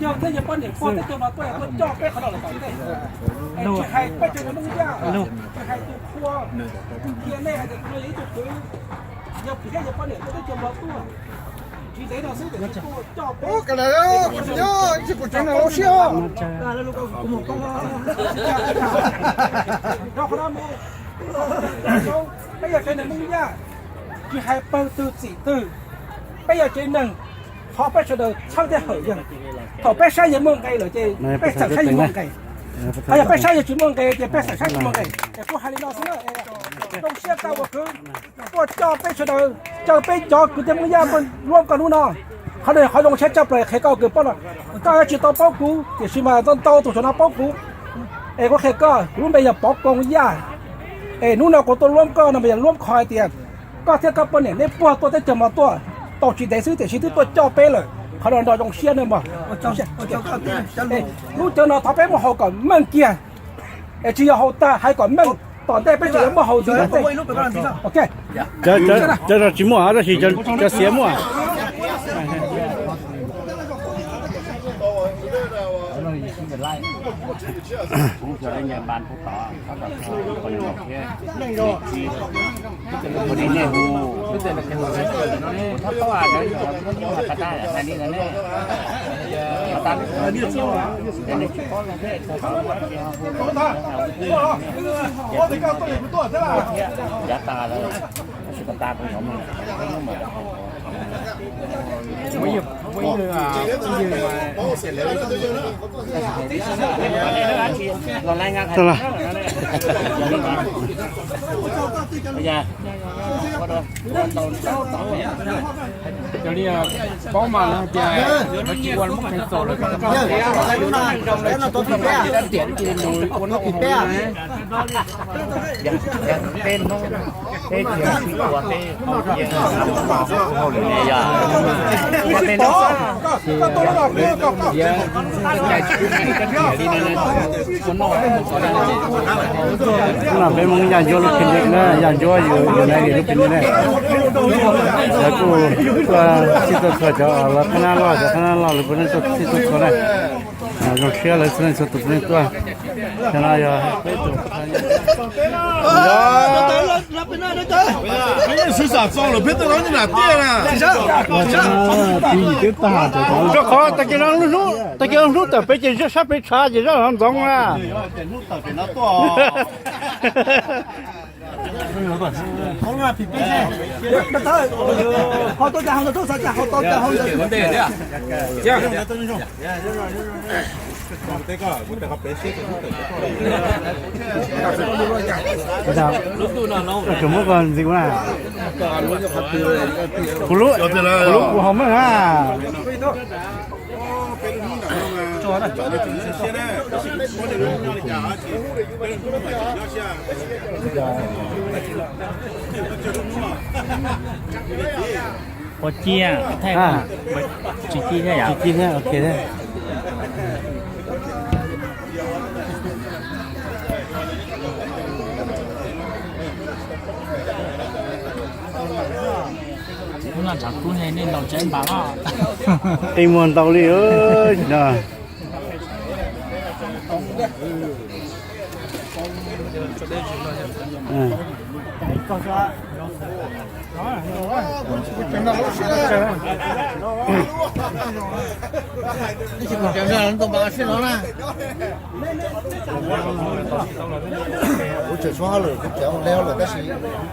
Yog thiab yog poj niam pog teb chaws no tuaj, tuaj coj peb qhov no lawm tom ntej. Tsis hais peb tsev neeg Hmoob Yaj, tsis hais tus qhua, cia nej hais tias kuv no yog ib tug kwv, yog pog thiab yog poj niam tuaj teb chaws no tuaj, tsis ntev no xwb tiam sis tuaj coj peb. Rau qhov no mus, peb yog tsev neeg Hmoob Yaj, tsis hais pawg twg txim twg, peb yog tsev neeg, thov peb sawv daws txhawb thiab hawm yawg. Thaum peb saib yawg muaj nqe lawm ces peb xav saib yawg muaj nqe. Yog peb saib yawg tsis muaj nqe ces peb xav saib tsis muaj nqe. Es kuv hais li no xwb na, zoo siab tau ua kwv tuaj coj peb sawv daws, caw peb cov kwv tij Hmoob Yaj tuaj luab koj hnub no. Qhov no qhov zoo siab tshaj plaws qhia koj kws paub no. Koj tsis tau paub kuv tiam sis mas ntau ntau tus saum no paub kuv. Es kuv qhia koj, kuv lub npe yog Pov Koo Yaj. Es hnub no kuv tuaj luab koj no mas yog luab qhov hais tias koj thiab koj poj niam neb puag tuaj teb chaws Mos tuaj tau tsis ntev xwb tiam sis twb tuaj coj peb lawm, qhov no nrog zoo siab nawb mog. Lub cawv no thov peb muab haus kom meej kiag, es tsis yog haus tag, hais kom meej, tom ntej peb tseem yuav muab haus ntxiv. Cov no tsis muaj, tab sis cov xiav muaj. Cov li paub mas lawv hais tias lawv tsis ua lub txaus lawm, ua noj ua haus. Hnub no peb Hmoob Yaj Ncuab lub phooj ywg na, Yaj Ncuab yus yus na yus lub phooj ywg na. Lawv kuj tuaj sib tuaj txhua cov los qhab nab loj, cov qhab nab loj lawv kuj tuaj sib tuaj txhua na. Zoo siab lawv txhua leej txhua tus txhua leej tuaj. Cov no yog peb tus Rau qhov tag kis no lub hnub, tag kis no hnub tawm peb ces sab peb tshav ces zaj no ntxoov na. Tsuas muab koj ntxiv na. Kuv lub, kuv lub kuv haus meej na. Ua ciaj, tsis ci thiab yom? Tsis ci thiab, ok thiab. Qi muag ntau li no.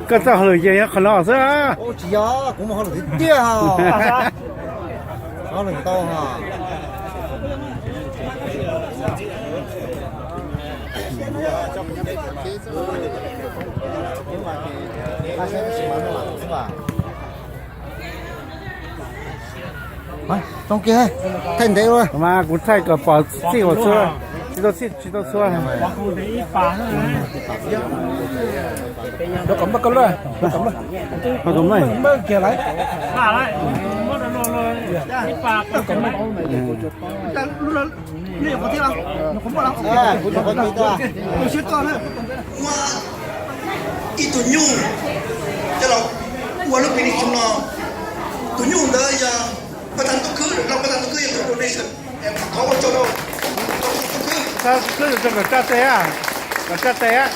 Koj txoj hauj lwm ces yog qhov no xwb. Tsis yog, kuv muaj hauj lwm tiag tiag. Hauj lwm ntau. Thaij ntev ua mas kuv thaij kom pom txij ua txhua, tsis tau txhij tsis tau txhua. Ib tug nyuj coj los ua lub picnic xyoo no. Tus nyuj ntawd yog pab tag ntuj khwb, lawv pab tag ntuj khwb yog tus donation, es qhov Tab sis rau kom tsa tes, kom tsa tes.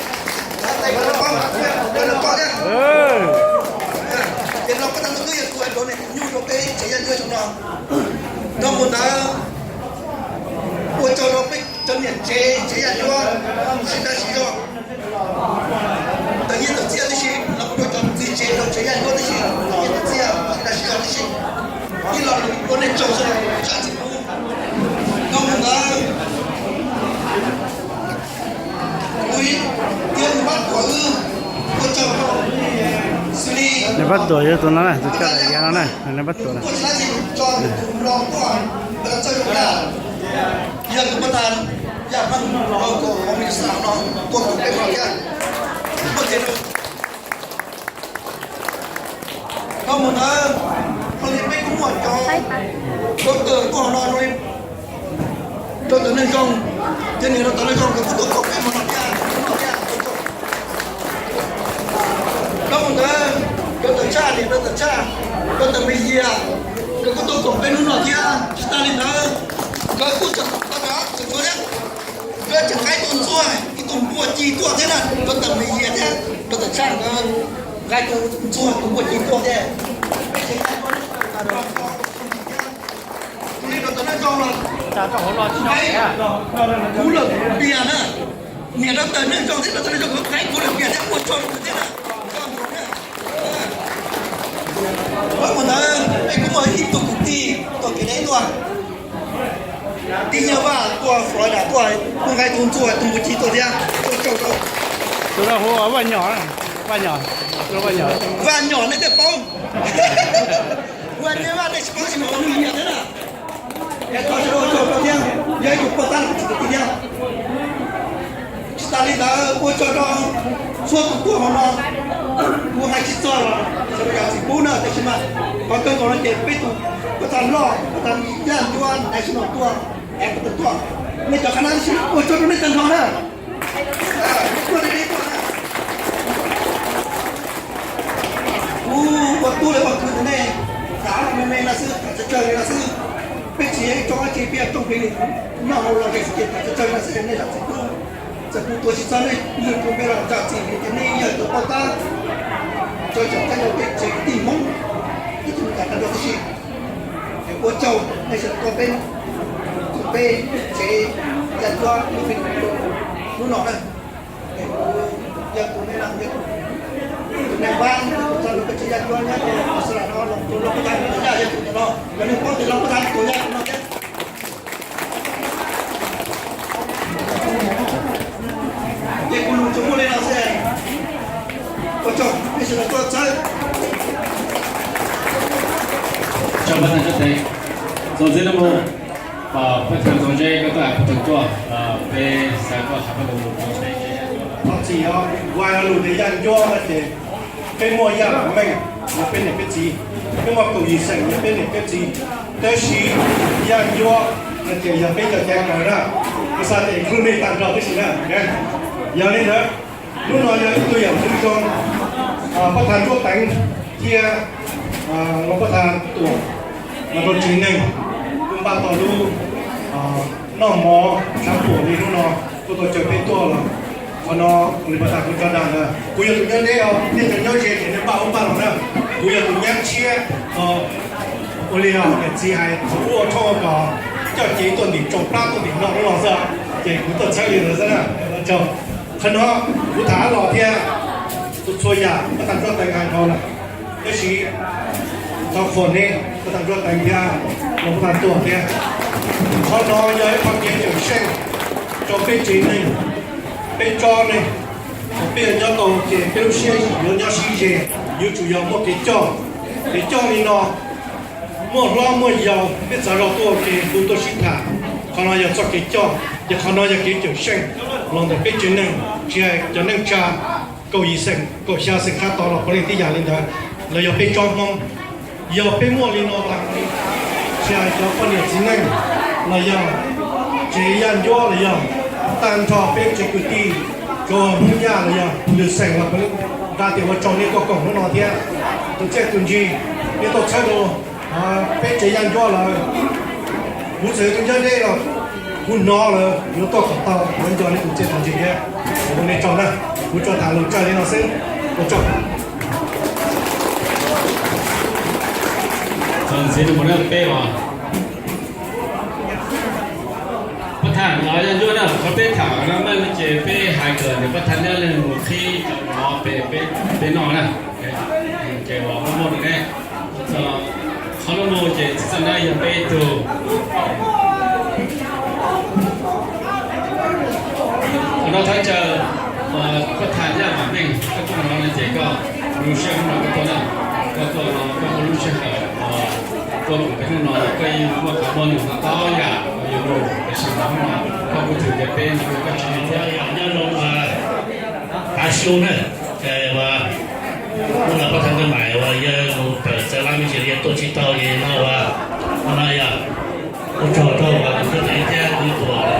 Ces no peb tau tus twb yog tus hais rau niam nyuj rau peb tsev yaj yuav xyoo no. Nrog mus ntawd ua tsaug rau peb cov niam tsev tsev yaj yuav sib dab sib zog, tawm nyiaj tawm txiaj tib si, los rau cov txiv tsev rau tsev yaj yuav tib si, tawm nyiaj tawm txiaj sib dab sib zog tib si. Ib los ua nej tsaug xwb, zam txim pub. Nrog mus ntawd kuv thiab nws Pab Tuam wb ua tsaug xws li Nws Pab Tuam yog tus no na, tus coj daim yav no na, Nws Pab Tuam na. Tuaj tsis dab tsi tso tus mlom tuaj, ua txawj zoo yaj, yog tus pab tas yaj Paj Nus rau kom qhov me xav no tuaj tus peb no thiab. Muaj tias Nrog mus ntawd, zoo li peb kuj muaj cov doctor tuaj no zoo li rau tom neeg zoo, ces niam rau tom neeg zoo nkawd kuj tuaj koom peb mus no thiab, no thiab. Nrog mus ntawd, rau tom tshaj, niam rau tom tshaj, rau tom me yias, nkawd kuj tuaj koom peb hnub no thiab. Tsis tas li ntawd, nkawd kuj tseem tau rov tseem tshuav thiab, nkawd tseem qaib tus ntxuag ib tug npua ci tuaj thiab na, rau tom me yias thiab rau tom tshaj nkawd nqa tus ntxuag tus npua ci tuaj thiab. Peb tsev yaj yuav, zoo li rau tom neeg zoo los, kuv lawm pias na, niam rau tom neeg zoo thiab rau tom neeg zoo kuv qaib kuv lawm pias thiab ua tsaug rau nkawd thiab na. Ua ntawd peb kuj muaj ib tug kwv tij tuaj kev deb tuaj, tij Nyiaj Vaj tuaj Florida tuaj, kuj nqa tus ntxuag tus npua ci tuaj thiab, ua tsaug rau. Tus no hu Vaj Nyom, Vaj Nyom, Vaj Nyom nej thiaj paub. Vaj Nyom Vaj nej tsis paub tsis paub nws niam thiab na. Yog tso sawv daws ua tsaug rau thiab, yog ib tug poj tab los tsis kwv tij thiab. Tsis tas li ntawd ua tsaug rau txhua tus tuaj hauv no, kuv hais tsis txog los sawv daws zam txim pub na, tiam sis mas qhov kawg nkaus no ces peb tus poj tab loj poj tab yaj ncuab nais sib no tuaj, es peb tus tuaj, nej cov qhab nab ua tsaug rau nej tag nrho na. Kuv ua tub los ua kwv ntawm nej, tham me me no xwb, tham tsawg tsawg li no xwb. Peb tsis yog ib tsoom dab tsi, peb yog tsoom phooj ywg noj hauv los ces tsis tham tsawg tsawg li no xwb, nej zam txim pub. Txawm kuv tuav tsis txog nej lwm tus npe los zam txim vim tias nej yog tus poj tab, tso tsom teb rau peb tsev kwv tij Hmoob ib tug neeg tag nrho tib si. Es ua tsaug nej sawv daws tuaj peb, peb tsev yaj ncuab hnub no na. Es kuv yog tus neeg na, tus neeg Vaj, tus txog rau peb tsev yaj ncuab nyob rau Australia no los tus Lauj Paj Thas tus yaj yog tus no, yog nej paub tias Lauj Paj Thas tus yaj tus no thiab. Ces kuv lus tsuas muaj li no xwb. Ua tsaug nej sawv daws tuaj txhawb. Tsaug Pab Thas Tsob Teev. Txuas ntxiv no mus, Pab Thas Txoov Zeb koj tuaj, Pab Thas tuaj, peb xav koj xav koj lus rau peb. Thov txim os, kuv hais lus tias yaj ncuab no ces peb muaj yaj meej yog peb niam peb txiv, peb muaj kaum yim xeem yog peb niam peb txiv, tab sis yaj ncuab no ces yog peb cov caiv kawg na. Kuv xav tias include nej tag nrho tib si na. Yog li ntawd, hnub no yog ib tug yam ntxwv zoo, Pab Thas Tsob Teev thiab Lauj Paj Thas Tuam los rau tsev neeg, kuj npaj tau lub noj mov tshav puam li hnub no, kuj tau caw peb tuaj los. Qhov no li Paj Thas kuj tso dag na, kuv yog tus nyob deb os, nej cov nyob ze ces nej npaj ub npaj no na. Kuv yog tus nyab tshiab, ua li niam txiv hais thaum ub ua thoob ua kos, coj cev tuaj ntim tsoos plab tuaj ntim no ub no xwb, ces kuv tuaj txhawb li ntawd xwb na. Qhov no kuv tham los thiab, txhua yam Pab Thas Tsob Teev hais dhau lawm, tab sis thov qhuas nej Pab Thas Tsob Teev thiab Lauj Paj Thas Tuam thiab. Qhov no yog ib qho kev cawm seej rau peb tsev neeg, peb tsob neeg, peb yuav nyob tau ces peb lub siab yuav nyob sib ze, yuav tsum yog muaj kev coj. Kev coj li no, muaj hlob muaj yau peb txav zog tuaj ua ke, hu tuaj sib tham, qhov no yog txoj kev coj, ces qhov no yog kev cawm seej los ntawm peb tsev neeg, tsis hais cov neej tsa kaum yim xeem kaum xya xeem qab tod los puav leej tib yam li ntawd, los yog peb tsob Hmoob. Yog peb muaj li no tas li, tsis hais cov poj niam txiv neej los yog tsev yaj ncuab los yog tag nrho peb tsev kwv tij, cov Hmoob Yaj los yog lwm xeem los puav leej nqa tias ua tsaug nej tuaj koom hnub no thiab. Tus txiaj tus ntsig nej tuaj txhawb rau peb tsev yaj ncuab lawm. Kuv txawm yog tus nyob deb los Hnub no lawm yuav tuaj kom tau, yuav nco nej tus txiaj tus ntsig thiab. Ua nej tsaug na, kuv tsuas tham lus tsawg li no xwb, ua tsaug. Txog ntxiv no mus na peb os. Pab tham no yog ncuab na, qhov peb tham no mas ces peb hais kom niam pab tham nyob li mus qhib cov mov pem peb noj na. Ces uas muaj muaj rau neb, qhov no mus ces txoj no yog peb tug no thawj chaw, pab tham nyob mam meej koj tuaj no ces koj lub sij hawm no koj tuaj na, koj tuaj no koj muaj lub sij hawm tuaj mus peb hnub no koj yeej muaj qhov muaj num no tau yam yuav mus, tiam sis hnub no koj kuj thwm tias peb mus koj tsis thiab yam nyob zoo tav su na. Hnub no pab tham ntawd mas uas yog mus tawm txawv lab me ntsis yog tuaj tsis tau ces no uas no yog ua tsaug rau uas tus tub teev thiab tus tuam uas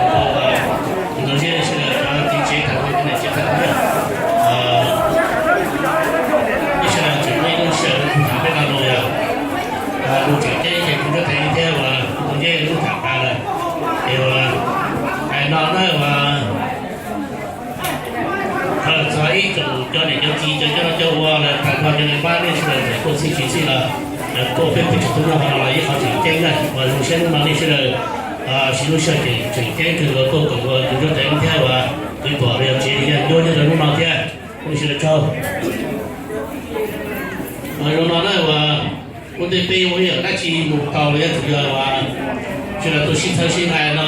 tus ntawd sawv daws cov txiv tsev tham tus niam tsev tham na. Ib sawv daws tseem muaj ib lub sij hawm tham peb no los yog tus tseem ceeb ces tus tub teev thiab uas tus nceb lub tham tas lawm. Ces uas hais no na uas txog ib tsoom cov niam cov txiv cov coj noj coj ua lawm tag nrho cov neeg pab nej sawv daws txawm tuaj txhij tsis txhij los tuaj peb peb tseem tuaj nyob qhov no los ib qhov tseem ceeb na. Uas zoo siab hnub no nej sawv daws siv lub sij hawm tseem ceeb kawg los tuaj koom ua tus tub teev thiab uas tus tuam los yog tsev yaj ncuab nyob rau hnub no thiab. Nej sawv daws tsaug. Uas zoo no na uas ua ntej peb ua ib yam dab tsi mus tau los yog txawm yog uas sawv daws tuaj sib txhawb sib hais no,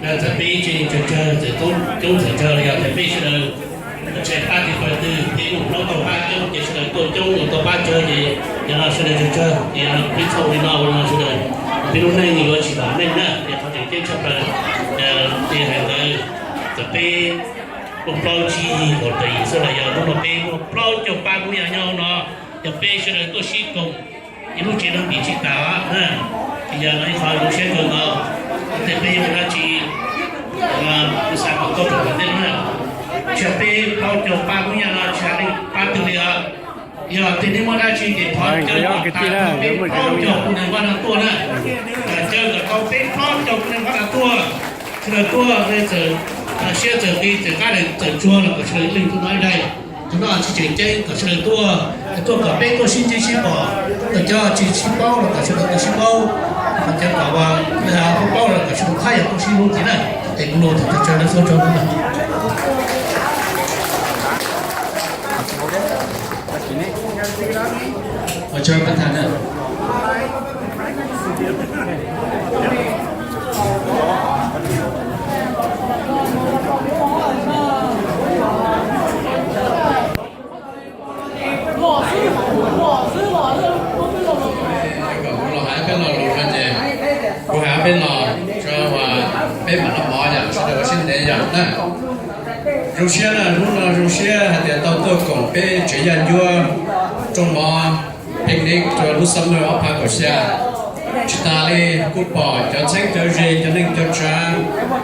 txawm peb ib tse tsawg tsawg txawm coob txawm tsawg los yog txawm peb sawv daws tshais pab tiv pawg twg peb mus plaub tau pab coob ces sawv daws tuaj coob mus tau pab tsawg ces yog no sawv daws tsawg tsawg ces peb txhob ua li no ua no sawv daws peb lub neej yuav tsis vam meej na. Ces qhov tseem ceeb tshaj plaws ces hais ntawd txawm peb muaj plaub tsib yig kaum tawm yim xwb los yog hnub no peb muaj plaub caug pab kub yog nyob no, yog peb sawv daws tuaj sib koom ib lub tsev neeg pim tsis tas na. Ces yog no ib qhov zoo siab kawg nkaus, ua ntej peb yuav ua dab tsi xav kom tau rau tom ntej no na. Tsis yog peb plaub caug pab kub yog no tsis hais leej pab twg li os. Yog tias nej muaj dab tsi ces thov caw kom tau peb plaub caug kuv neeg Vaj Naj tuaj na. Caw kom tau peb plaub caug kuv neeg Vaj Naj tuaj. Sawv daws tuaj, siab txawm qis txawm qab txawm tsuag los kom sawv daws ib leeg tuaj no ib daim. Tus no tsis tseem ceeb kom sawv daws tuaj, tuaj kom peb tuaj sib ntsib sib pom, kom cov tsis sib paub los kom sawv daws tuaj sib paub, kom cov kom paub los kom sawv daws thab yam tuaj sib hlub ntxiv na. Es kuv los thaum tsaws lawv xub rau no. Kuv los hais peb lo lus no ces kuv hais peb lo tso uas peb mam noj mov yom, sawv daws ua siab ntev yom na. Zoo siab na, hnub no zoo siab hais tias tau tuaj koom peb tsev yaj ncuab rooj mov picnic rau lub summer ob phav kaum xya. Tsis tas li kuj pom cov txheeb cov ze, cov neej cov tsav,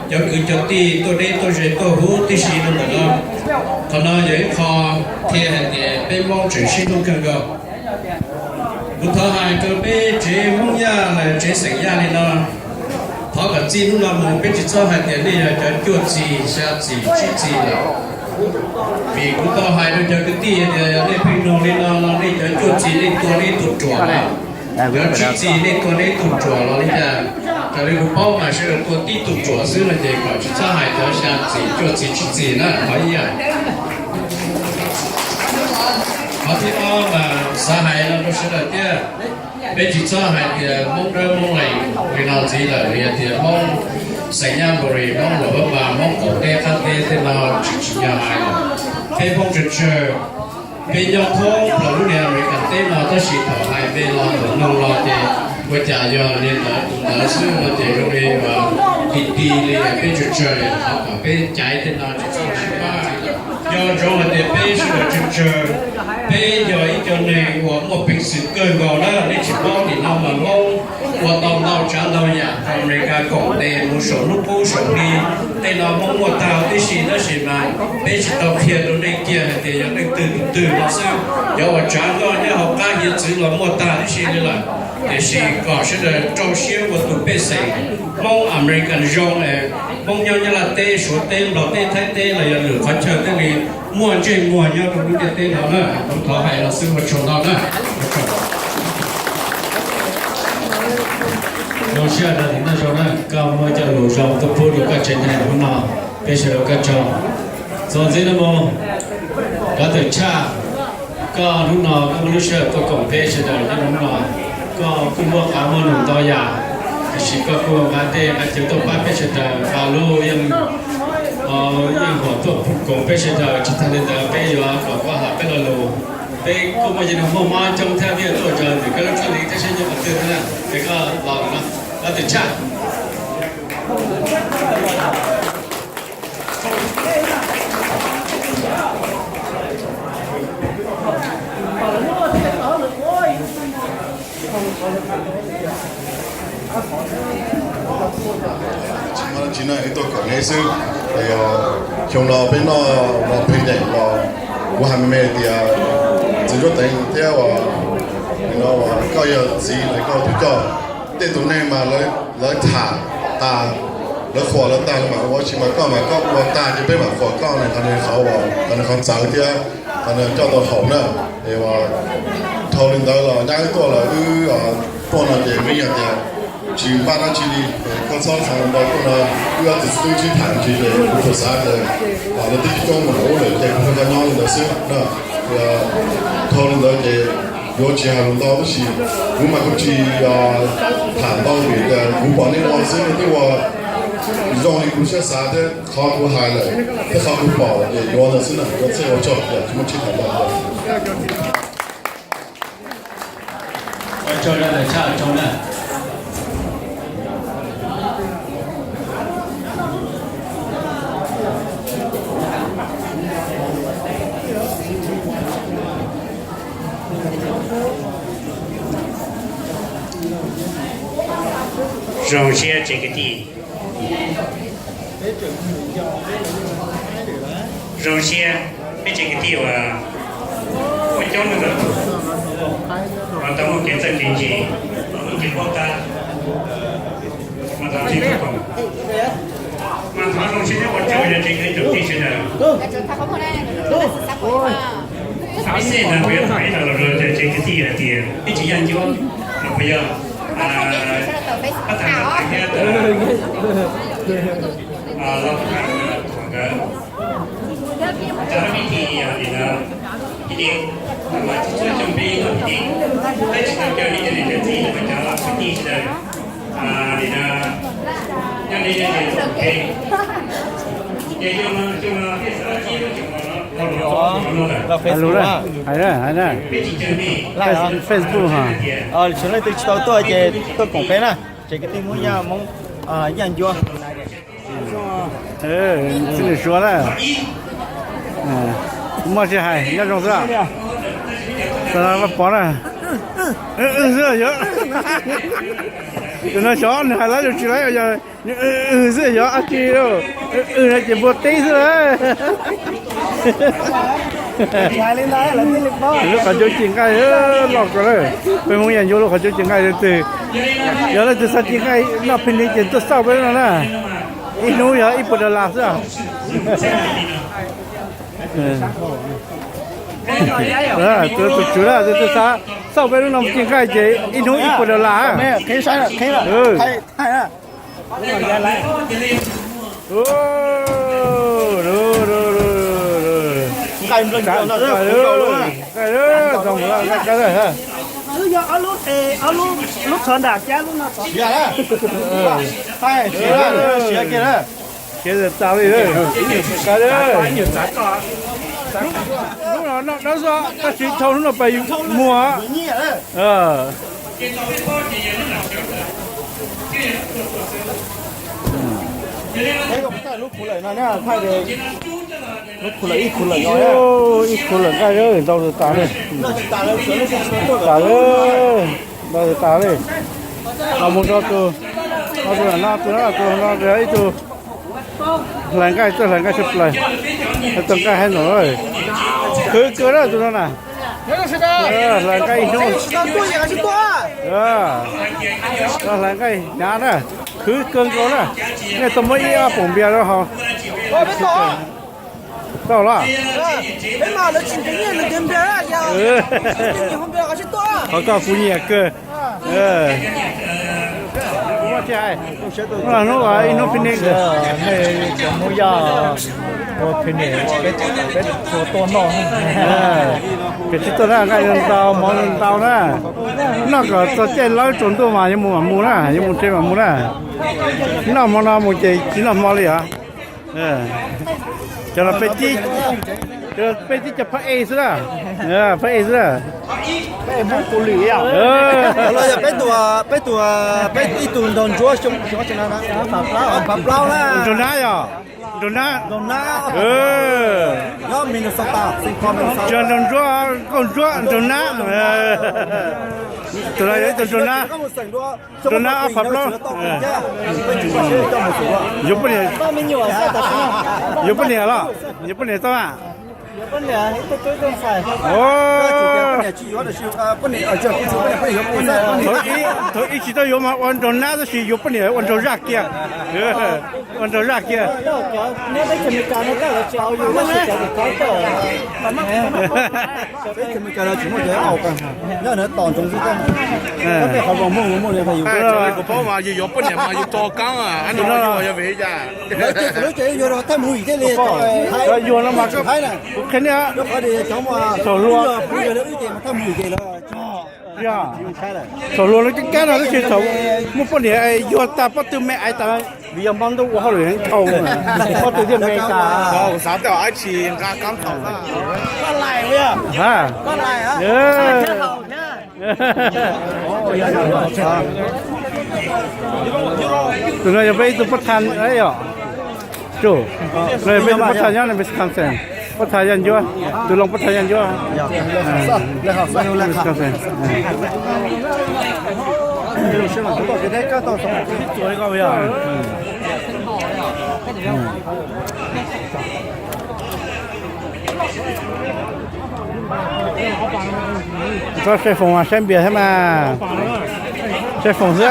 cov kwv cov tij tuaj deb tuaj ze tuaj huv tib si rau ntawm no. Qhov no yog ib qho qhia hais tias peb Hmoob tseem sib hlub kawg nkaus. Kuv thov hais rau peb tsev Hmoob Yaj los tsev xeem Yaj li no, thov kom txij hnub no mus peb tsis txhob hais tias nej yog cov cuaj txis, xya txis, tsib txis lawm. Vim kuv tau hais rau cov kwv tij tias yog nej pheej nug li no no nej cov cuaj txis nej tua nej ib tug ruam lawm, cov tsib txis nej tua nej ib tug ruam los li cas. Raws li kuv paub mas sawv daws tua tib tug ruam xwb no ces kom tsis txhob hais cov xya txis, cuaj txis, tsib txis na, qhov ib yam. Qhov thib ob mas xav hais no rau sawv daws thiab, peb tsis txhob hais tias Hmoob Dawb Hmoob Lees li no ntxiv lawm, vim tias Hmoob xeem Nyab Npum Ris, Hmoob Luam Pab Mas, Hmoob qaum teb qab teb tej no tsis tsim nyog hais lawm. Peb Hmoob tsawg tsawg, peb nyob thoob plaws lub niag Amelikas teb no tab sis thaum hais npe los thaum nug los ces ua cas yog li ntawd tus ntawd xwb no ces zoo li ua ti ti li peb tsawg tsawg, thov kom peb caiv tej no tsis txhob hais pab. Nco ntsoov hais tias peb sawv daws tsawg tsawg, peb yog ib co neeg uas muaj peev xwm kawg nkaus na, nej tsis paub nim no mas Hmoob Ua tau ntau tsav ntau yam rau Amelikas koom tes mus saum lub qub saum hli, tej no Hmoob muaj tag tib si, tab sis mas peb tsis tau qhia rau nej kiag hais tias yog leej twg tus twg no xwb. Cov uas tsav noj nyob hauv qab hiav txwv los muaj tag tib si li lawm, tiam sis kom sawv daws rau siab ua tus pej xeem Hmoob Amelikas zoo, Hmoob nyob Nyab Laj teb, Suav teb, Nplog teb, Thaib teb los yog lwm qhov chaw thiaj li muaj ntsej muag nyob rau lub ntiaj teb no na. Kuv thov hais los xwb, ua tsaug ntau na. Zoo siab rau tim noj zoo na, koj muaj cov lus zoo tuaj pub rau koj tsev neeg hnub no, peb sawv daws koj tsaug. Txuas ntxiv no mus, Dr. Tshaj, koj hnub no koj muaj lub sij hawm tuaj koom peb sawv daws nyob hnub no, koj kuj muaj qhov muaj num ntau yam, tiam sis koj kuj nqa tej nqa chaw tuaj pab peb sawv daws, nqa lub yeej yeej huam tuaj koom peb sawv daws. Tsis tag li ntawd peb yuav kom koj hais peb lo lus. Peb kuj muaj cov neeg muaj mob coob thiab, peb yuav tuaj raws ntawm koj lub txoj hli thiab saib nyob qhov twg thiab na. Es koj los no, Dr. Tshaj. Tsis muaj dab tsi na, wb tuaj koom neb xwb. Xyoo no peb noj los pheej deem los kuv hais me me tias txiv Ntsuab Teev thiab uas koj yog txiv los koj tus coj, tej tus neeg mas lawv tham tas, lawv qhuas lawv tag lawv mam ua, tab sis mas koj mas koj ua tag ces peb mam qhuas koj, qhov nws qhov uas qhov nws qhov txawv thiab qhov nws coj tau haum na. Es uas dhau li ntawd los nyab wb tuaj lawm, wb tuaj no ces me yog tias tsis npaj dab tsi li, koj txhob xav ntau tuaj no, wb ob txiv tub sib tham ntsis ces kuv tsuas xav tias lawv twb coob mus ub lawm ces kuv nrog koj nyob li ntawd xwb na. Dhau li ntawd ces yuav tsis hais lus ntau tab sis kuv mas kuv tsis tham ntau vim tias kuv pom nej ua xwb, nej twb ua zoo li kuv siab xav thiab qhov kuv hais lawm thiab qhov kuv pom ces yuav ntawd xwb na, ua txhij ua tsaug, tsis muaj tsis tham ntau. Zoo siab tsev kwv tij. Zoo siab peb tsev kwv tij uas ua coob li ntawd, uas tau muaj kev txawj kev ntse, tau muaj kev paub tab, mas tau txij tau koom. Mas thov zoo siab thiab ua tsaug rau tsev kwv tij sawv daws. Xav xej ntawd kuv yuav tham ib lo lus rau cov tsev kwv tij hais tias peb tsis yaj ncuab, los puas yog pab tag thiab los tham nkawd. Cov vib thi yog li ntawd, cia li mas txhua txhua xyoo peb ib tug kwv tij, peb tsis tau coj li cov niam cov txiv los cov kwv tij sawv daws li ntawd, nyob li ces xyoo no xyoo no peb xav txib lub tseem no, lub tseem no lawm. Hais lus na, hais na, hais na. Facebook ha. Tsis leej twg tsis tau tuaj ces tuaj koom peb na, tsev kwv tij Hmoob Yaj, Hmoob Yaj Ncuab. Txij nws Suav na, muaj tsis hais nyob zoo xwb. Pov na, xwb yog tus no xyov nws hais laib los tsis laib, yog nws xwb yog dab tsi, no ces npua teb xwb. Lub qhov cub ci nqaij loj ko lawm, peb Hmoob Yaj Ncuab lub qhov cub ci nqaij leej twg, yog leej twg xav ci nqaij noj phi ni ces tuaj xauj peb no na. Ib hnub yog ib puas dollar xwb. Tus tswv na, tus twg xav xauj peb lub no ci nqaij ces ib hnub ib puas dollar. Wb yog ob lub, ob lub txhov nram cab lub no txhov. Siav tas li. Lub no noj dawb xwb, tab sis dhau lub no pas muag. Lub khu lawm, ib khu lawm nqaij ntau tas li. Tas li, ntau tas li. Los mus rau tus, no tus no, tus no, tus no ib tug hlais nqaij, txawj hlais nqaij tshaj plaws, txawj nqaij haib no, khwv kawg na tus no na. Hlais nqaij ib hnub, hlais nqaij hnyav na, khwv kawg nkaus na. Nej tau muab ib ob poom npias rau haus. Tau los? Qhov koj kuv nyiam kawg. Hnub ib hnub picnic, mus yog picnic, peb tuaj noj. Peb tsis tuaj na, nqaij ntau, mov ntau na. Noj kom txog caij lawb tsaus ntuj mas yuav mus mam mus na, yuav mus tsev mam mus na. Noj hmo no mus ces tsis noj hmo li os. Cov no peb tib, peb tib cov phab ej xwb na, phab ej xwb na. Los yog peb tus, peb tus, peb ib tug nraug ntsuab xyoo, nraug nab yog, nraug nab, nyob Minnesota, Saint Paul, Minnesota. Cov nraug ntsuab, nkauj ntsuab, nraug nab. Tus no yog ib tug nraug nab, nraug nab ob phav plaub. Yuav poj niam, yuav poj niam los, yuav poj niam tau a? Thaum ib, thaum ib tsis tau yuav mas ua nraug nab tab sis yuav poj niam ua nraug zaj kiag, ua nraug zaj kiag. Kuv paub mas yus yuav poj niam mas yus tog kaab, yog vim li cas? Yuag no mas kuv qhia nej, thaum hluas, thaum hluas lawv cab cab no tab sis thaum muaj poj niam yuag tag pob tw me aiv tas, vim yog hmo ntuj ua hauj lwm heev dhau, pob tw thiaj me tas. Tus no yog peb ib tug pab thaj yom. Tus no yog peb ib tug pab thaj nyob Wisconsin, pab thaj Yaj Ncuab, tus Looj pab thaj Yaj Ncuab. Txhob saib foom mas saib npias thiab mas. Saib foom xwb.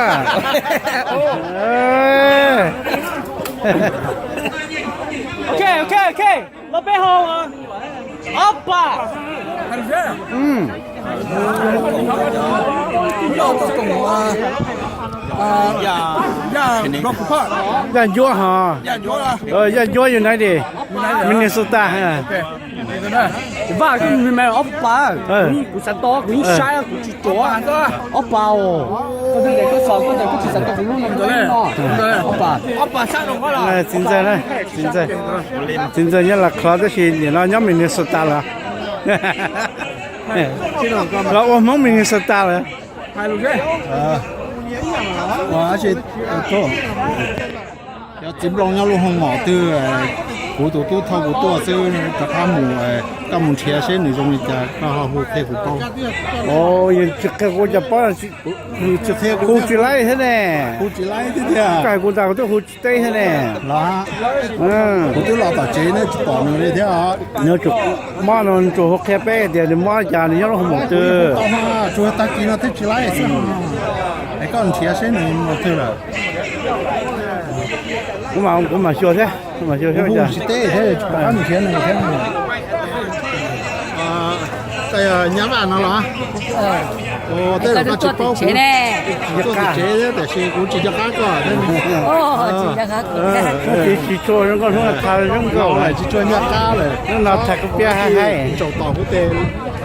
Ok, ok, ok. Los peb ho. Opa. Yaj Ncuab hos. Yaj Ncuab United, Minnesota. Vaj, ob pab, kuv xav tau, kuv yeej saib, kuv tsis tuav. Ob pab os, koj ntawm koj xav, koj ntawm koj tsis xav tau kuv lub no, ob pab. Txiv ntxawg, txiv ntxawg, txiv ntxawg nyob Las Cloud tab sis nim no nyob Minnesota lawm. Los ua Hmoob Minnesota lawm. Cov txiv nplooj nyob lub hoo mom twg, kuv tus tub thauj kuv tuaj xwb, rov qab mus, koj mus nrhiav seb nws zoo li cas koj ho hu qhia kuv paub. Tsis qhia kuv cas paub, hu tsis laib thiab ne. Hu tsis laib thiab tiag. Koj hais kuv tas kuv twb hu tsis teb thiab ne. Los, kuv twb los tom tsev ne tsis pom nws li thiab. Nws mob no tsuas hu qhia peb tias nws mob li cas nws nyob lub hoo mom twg. Tsuas tag kis no twb tsis laib xwb. Es koj nrhiav seb nws mus twg lawm. Kuv mam, kuv mam xyuas thiab, kuv mam xyuas thiab. Tsis teb thiab, tsis pom qab mus nrhiav nws thiab. Nyab Vaj no los? Tej zaum koj tsis paub, kuv tuaj tim tsev thiab tiam sis kuv tsis nco qab koj thiab. Tsis tshua zoo nkauj hnub no tham zoo nkauj, tsis tshua nco qab lawm. Hnub no tham kuv piab haib haib. Tsaum tom kuv tes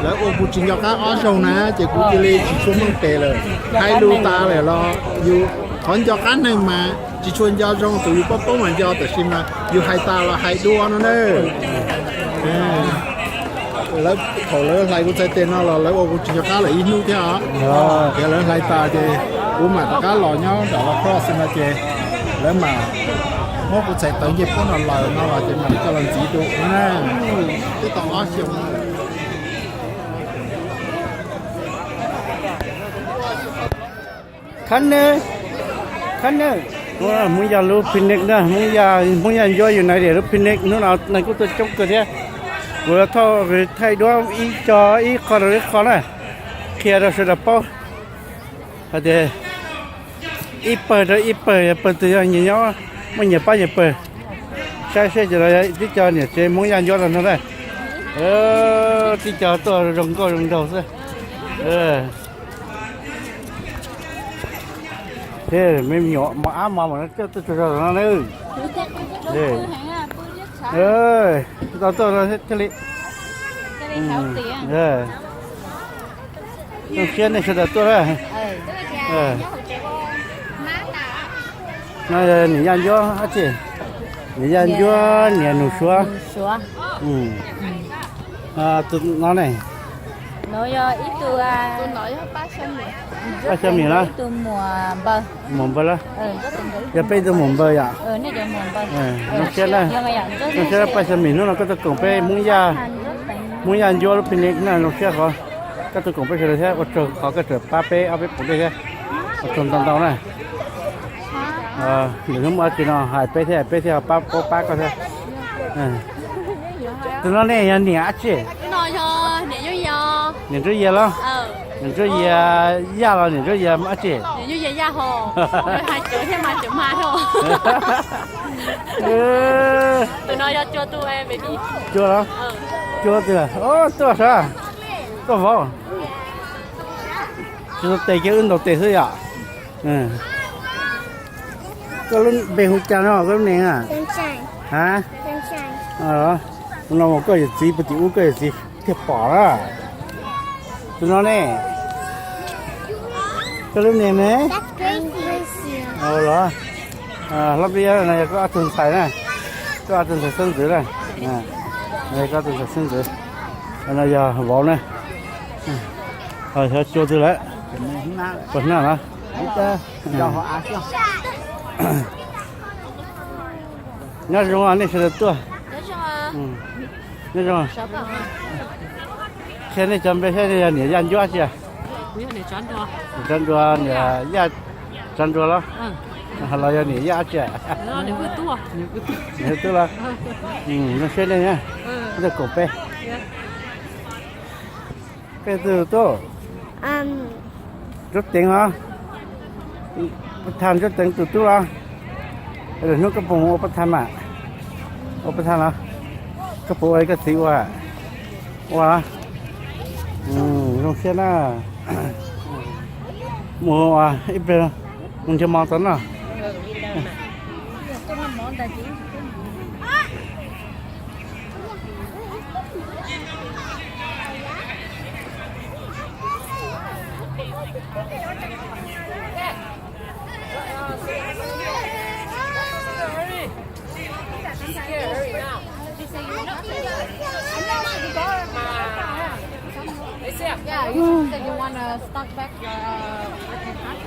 lawv ua kuv tsis nco qab ob zaug na ces kuv cia li tsis tshua meej tes lawm. Hais lus tas lawm los yus qhov nco qab neeg mas tsis tshua nco zoo, tus yus paub paub mas nco, tab sis mas yus hais tas los hais dua no na. Lawv, thaum lawv hlais kuv txhais tes no los lawv ua kuv tsis nco qab lawm ib hnub thiab os. Ces lawv hlais tas ces kuv mam rov qab los nyob nram Los Cross no ces lawv mam muab kuv txhais taws ncej puab no laws no los ces mam coj los ntxiv dua na. Twb tau ob xyoos. Khab ne, khab ne. Hmoob Yaj lub picnic na, Hmoob Yaj, Hmoob Yaj Ncuab United lub picnic hnub no neeg kuj tuaj coob kawg thiab. Kuv yuav thauj, thaij duab ib co ib qho rau ib qho na, qhia rau sawv daws paub hais tias ib pawg rau ib pawg, pawg twg yog nyias nyob muaj nyias pab nyias pawg. Saib seb cov no tib co niam tsev Hmoob Yaj Ncuab los no na. Tib co tuaj zoo nkauj zoo nraug xwb. Thiab me nyuam mos ab mos mas coj tuaj tsaug zog no na. Tau tuaj no thiaj li zoo siab nej sawv daws tuaj na. No yog niam Yaj Ncuab dab tsi? Niam Yaj Ncuab niam Nus Suav. Tus no ne? Paj Xyooj Mim los? Muam Npawg los? Yog peb ib tug Muam Npawg yom. Zoo siab na. Zoo siab Paj Xyooj Mim hnub no koj tuaj koom peb Hmoob Yaj, Hmoob Yaj Ncuab lub picnic na, zoo siab qhov koj tuaj koom peb sawv daws thiab ua tsaug qhov koj tseem pab peb ob peb puas dej thiab. Ua tsaug ntau ntau na. Lwm hnub muaj dab tsi no hais peb thiab, peb thiaj pab, pab koj thiab. Tus no ne yog niam dab tsi? Niam Ntsuab Yias los? Niam Ntsuab Yias Yaj los niam Ntsuab Yias dab tsi? Cua los? Cua twg? Tuaj sab, tuaj vauv. Tsis tau tes kiag wb ntaus tes xwb yom. Koj lub npe hu cas no koj lub name? Ha? No koj yawm txiv puag tim ub, koj yawm txiv thiaj pom na. Tus no ne? Koj lub name ne? Los? Hlob Pib Yob no yog koj ob tug ntxhais na. Koj ob tug ntxhais xeeb ntxwv na. Koj ob tug ntxhais xeeb ntxwv. No yog vauv na. Xyov cua twg lawm. Puas hnab los? Nyob zoo nej sawv daws tuaj. Nyob zoo. Qhia nej cov npe saib nej yog niam Yaj Ncuab tsi? Niam Tsav Nruas, niam Yaj Tsav Nruas los? Los yog niam Yaj tsi? Niam Tub los? Zoo siab nej na, tuaj koom peb. Peb tus tub Ntsuab Teev los? Pab Thaj Ntsuab Teev tus tub los? Lwm hnub koj puas mus ua Pab Thaj mas? Ua Pab Thaj los? Koj puas ua li koj txiv ua? Ua los? Zoo siab na. Mus ib pliag, mus nrhiav mov tau noj. Yeah, you said you wanna stock back your, uh, working time.